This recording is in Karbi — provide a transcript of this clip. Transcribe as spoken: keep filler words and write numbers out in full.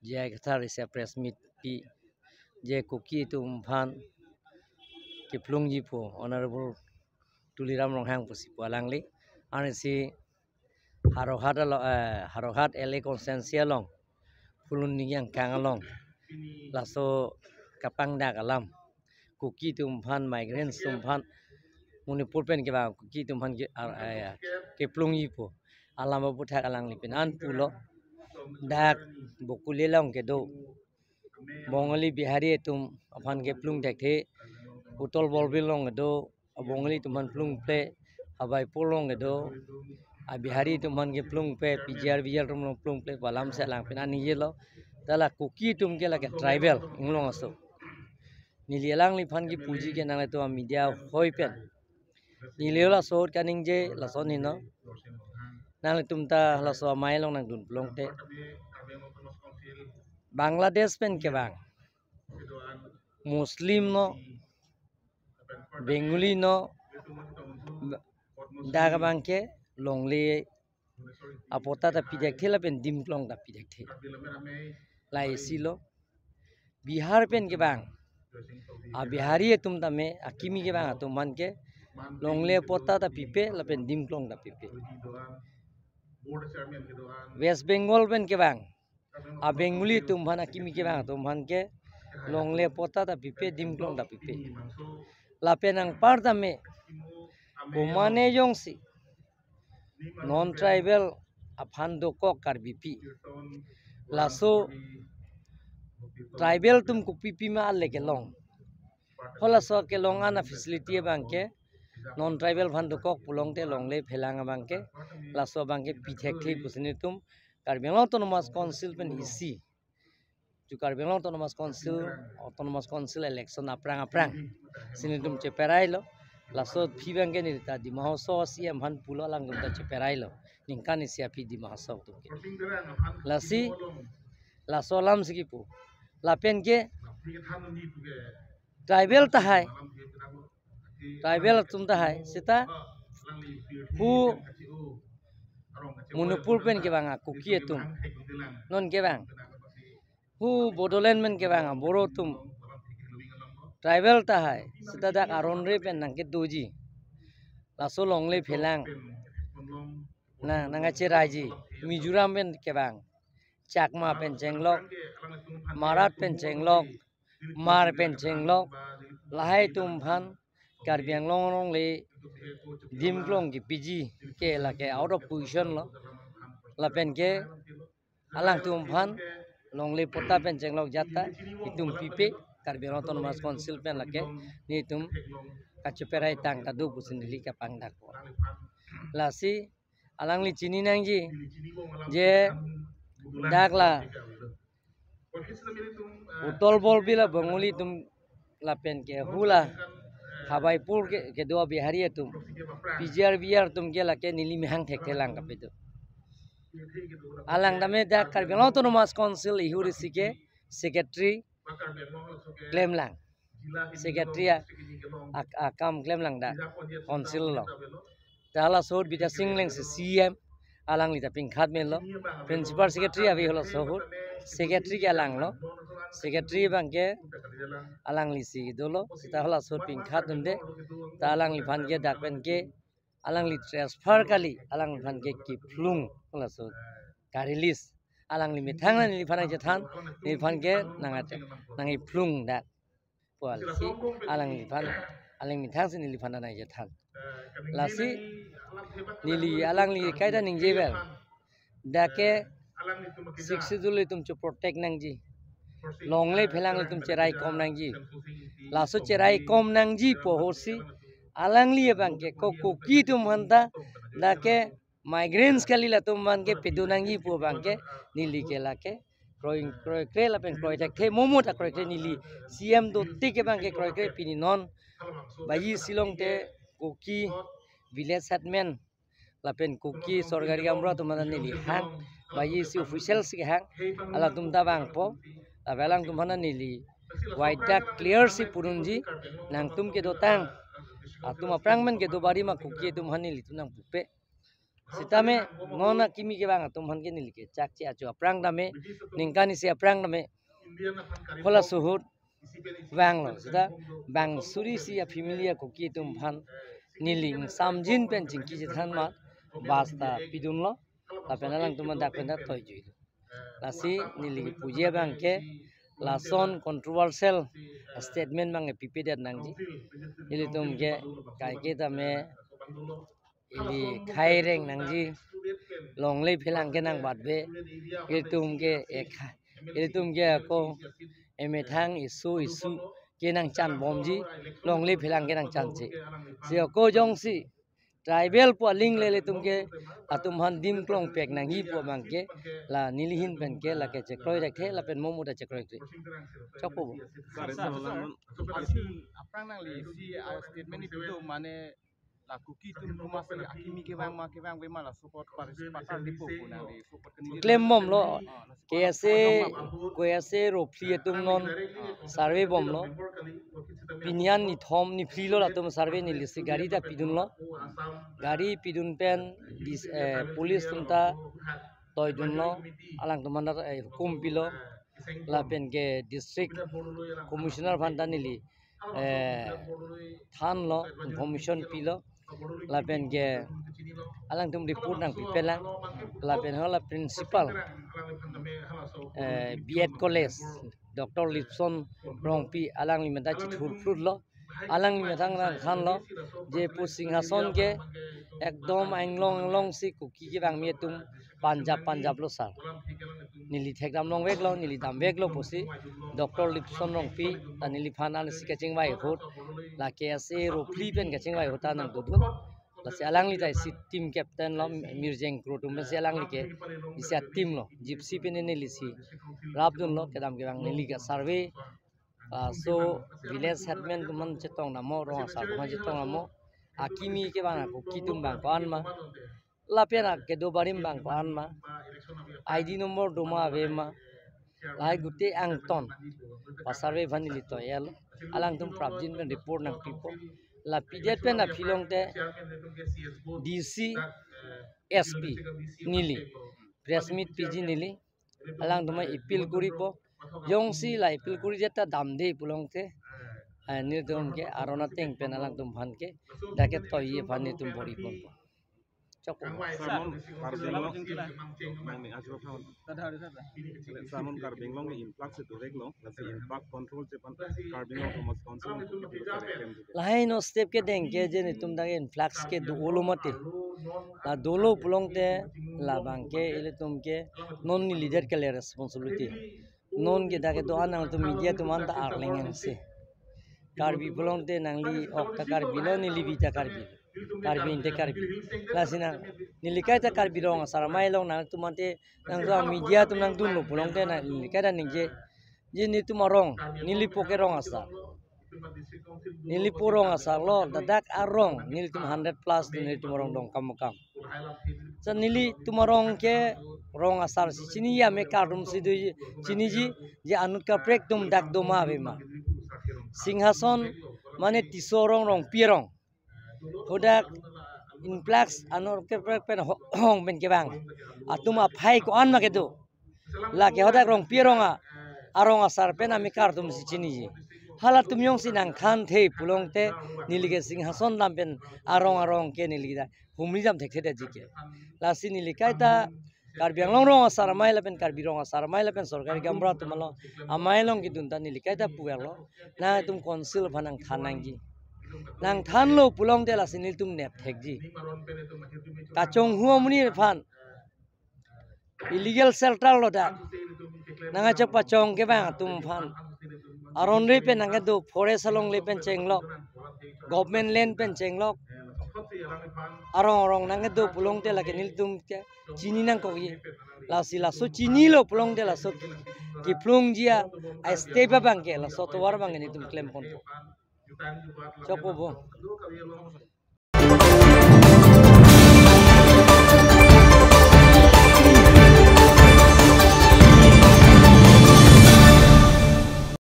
J I Kathar isi a-press meet pi, je Kuki atum aphan keplungji pu Honorable Tuliram Ronghang pusi pu alangli. Arnisi Howraghat along, eh, Howraghat L A constituency along, Phuloni angkang along, laso kapangdak alam, Kuki atum aphan, migrants atum aphan, Manipur pen kevang Kuki atum aphan ke, ar-, eh, keplungji pu alam aputhak alangli pen an pulo. Dak Bokuli along kedo Bongali Bihari atum aphan keplung thekthe, Uttal Borbil along kedo Bongali atum aphan plungple, Hawaipur along kedo a-Bihari atum aphan keplungpe, P G R V G R atum along plungple pu alam si alang pen an ningjelo. Ta la Kuki atum ke lake tribal inglong aso. Neli alangliphan kepuji ke nanglitum a-media hoi pen, neli laso ahut kaningje lason heno. Nanglitum ta laso amei along nangdun pulote, Bangladesh pen kevang Muslim no, Bengali no, dak abang ke longle apatta ta pi thekthe lapen dimklong ta pi thekthe. La isi lo. Bihar pen kevang a-Bihari atum tame, akimi kevang atum aphan ke longle apatta ta pipe lapen dimklong ta pipe. West Bengal pen kevang a-Bengali atum aphan, akimi kevang atum aphan ke longle apatta ta pipe, dimklong ta pipe. Lapen anpar tame bomane jongsi non-tribal aphan dokok Karbipi, laso tribal atum kopipi ma ale kelong? Halaso kelong an a-facility abang ke non-tribal aphan dokok pulote longle phelang abang ke, laso abang ke pi thekthe pusi nelitum Karbi Anglong Autonomous Council pen isi, ju Karbi Anglong Autonomous Council, Autonomous Council election aphrang aphrang si nelitum cheperailo. Laso aphi abang ke neli ta Dima Hasao C E M aphan pulo, alangtum ta cheperailo. Ningkan isi aphi Dima Hasao atum ke. Lasi laso alam si kipu. Lapen ke tribal tahai, tribal atum tahai, seta hu Manipur pen kevang a-Kuki atum, non kevang hu Bodoland pen kevang a-Boro atum, tribal tahai, seta dak aron re pen nangkedoji, laso longle phelang nang, nangkacheraiji. Mizoram pen kevang Chakma pen chenglok, Marat pen chenglok, Hmar pen chenglok, lahai atum aphan Karbi Anglong longle dimklong kepiji ke lake out of question lo. Lapen ke alangtum aphan longle patta pen chenglok jat ta itum pipe, Karbi Anglong Autonomous Council pen lake nelitum kacheperai tang ta do pusi neli kapangdakpo. Lasi alangli chini nangji, je dak la Uttal Borbil a-Bongali atum lapen ke hu la Hawaipur ke, kedo a-Bihari atum, P G R V G R atum ke lake neli mehang thekthe lang kapedo. Alang tame dak Karbi Anglong Autonomous Council ihur isi ke secretary klemlang, secretary a, a, akam klemlang dak council along. Ta halaso ahut Bidya Sing Lengse C E M, alangli ta pingkhat melo. Principal secretary ave halaso ahut, secretary ke alang lo. Secretary abang ke alangli si dolo. Seta halaso ahut pingkhat dunde. Ta alangliphan ke dak pen ke alangli transfer kali, alangliphan ke keplung halaso ahut, ka-release. Alangli methang na neliphan nangchethan, neliphan ke nang, nangkeplung dak pu alangli, alangliphan, alangli methang si neliphan nangchethan. Lasi neli alangli kaita ningje vel, dak ke Sixth Schedule itum che-protect nangji, longle phelang itum cheraikom nangji. Laso cheraikom nangji pu ahorsi alangli abang ke ko Kuki atum aphan ta dak ke migrants kali, latum aphan ke pedo nangji pu abang ke neli ke lake kroi, kroikre lapen kroi thekthe, mo mo ta kroikre, neli C E M dotik abang ke kroikre. Pini non baji isi along te Kuki village headman lapen Kuki sorkari gaonbura atum aphan neli hang, baji isi official si hang, halatum ta vangpo. Lapen alangtum aphan neli wide dak clear si pudunji, nangtum kedotang atum aphrang pen kedo bari ma Kuki atum aphan nelitum nangpupe. Sitame non akimi kevang atum aphan ke neli ke chakche achu aphrang tame, ningkan isi aphrang tame, halaso ahut vanglo. Sita bang suri isi a-family a-Kuki atum aphan neli ingsamjin pen chingki chethan ma bus ta pidunlo. Lapen alangtum adak pen ta toijuilo. Lasi neli puji abang ke lason controversial statement abang ke pipedet nangji. Ilitum ke kaike tame ili khaireng nangji, longle phelang ke nangbatbe, ilitum ke ekha, ilitum ke ako emethang isu isu ke nangchanbomji, longle phelang ke nangchanche. Si ako jongsi tribal pu aling le ilitum ke atum aphan dim klongpek nangji pu abang ke la neli ahin pen ke lake chekroi thekthe lapen mo mo ta chekroi thekthe. Chokpo bo. Sir, sir, sir. Aphrang nangli isi, ah, statement ni pido mane la Kuki atum komatsi akimi kevang ma kevangve ma laso apot par-, patar dipo pu nangli laso apot keni klembomlo. Ah, laso apot K S A, K S A ro phli atum non survey bomlo. Pini an ni thom ni phli lo latum survey, neli si gari ta pidunlo. Gari pidun pen dis-, eh, police atum ta toidunlo. Alangtum aphan ta, eh, hukum pilo. Lapen ke district commissioner aphan ta neli, eh, thanlo, information pilo. Lapen ke alangtum report nangpipelang. Lapen hala principal, eh, B Ed College, Doctor Lipson Rongpi, alangli menta chithurphrutlo. Alangli methang nangthanlo, je pu Singhason ke ekdom anglong anglong si Kuki kevangme atum panjap panjaplo sir. Neli thekdam longveklo, neli damveklo pusi Doctor Lipson Rongpi ta neliphan ansi kachingvai ahut, la K S A ro phli pen kachingvai ahut ta nangdodun. Lasi alangli ta isi team captain lo, Mirjeng Kro atum pensi alangli ke isi a-team lo, Gypsy pen neli si rapdunlo, kedam kevang neli ke survey, ah, so village headman atum aphan chetong nangmo, rong asar atum aphan chetong nangmo, akimi kevang a-Kuki atum abang ko-an ma, lapen akedo barim abang ko-an ma, I D number doma ave ma, lahai gute angton pa-survey aphan neli toilo. Alangtum prapjin pen report nangpipo. La pidet pen aphi longte D C, S P neli press meet piji neli. Alangtum aphan appeal kuripo. Jongsi la appeal kuri jeta damde pulongte, ah, nelitum ke aron ateng pen alangtum aphan ke dak ke toiye aphan nelitum bor-iponpo. Chokpo. Sir, mon Karbi Anglong, nangni ajok aphan. Sir, mon Karbi Anglong ke influx itu rek lo, lasi influx control chepan Karbi Anglong Autonomous Council untuk itu, sir, attempt itu. Lahai non step kedeng ke je nelitum dak influx ke dolo mati. La dolo pulongte labang ke ilitum ke non neli det ke le responsibility. Non ke dak kedo-an nangtum media atum anta arleng angse. Karbi pulongte nangli ok ta Karbi lo, neli bi ta Karbi. Karbi inte Karbi. Lasi nang neli kaita Karbi rong asar amei along nangtum ante nangtum media atum nangdunlo pulongte nang neli kaita ningje. Je nelitum arong, neli po ke rong asar. Neli po rong asar lo, ladak arong, nelitum hundred plus do nelitum arong Dongkamukam. Sa nelitum arong ke rong asar si chini ya me kardom si do chiniji, je anut kaprek atum dak doma ave ma. Singhason mane Tisso arong, Rongpi arong. Hadak influx anut kaprek pen ho-, hong pen kevang atum aphai ko-an ma kedo. Lake hadak Rongpi arong a, arong asar pen ami kardom si chiniji. Halatum jongsi nangthanthe pulongte neli ke Singhason dam pen arong arong ke neli ta humri jam thekthedetji ke. Lasi neli kaita Karbi Anglong rong asar amei lapen Karbi rong asar amei lapen sorkari gaonbura atum along amei along kedun ta neli kaita puverlo. Nangtum council aphan nangthan nangji. Nangthanlo pulongte lasi nelitum nep thekji. Kachonghu amonit aphan illegal shelter lo dak. Nangkachok pachong kevang atum aphan. Aron re pen nangkedo, forest along le pen chenglok. Government land pen chenglok. Arong arong nangkedo pulongte lake nelitum ke chini nangkokji. Lasi laso chinilo pulongte laso ki-, kephlungji a-step abang ke, laso tovar abang ke nelitum klemponpo. Chokpo bo.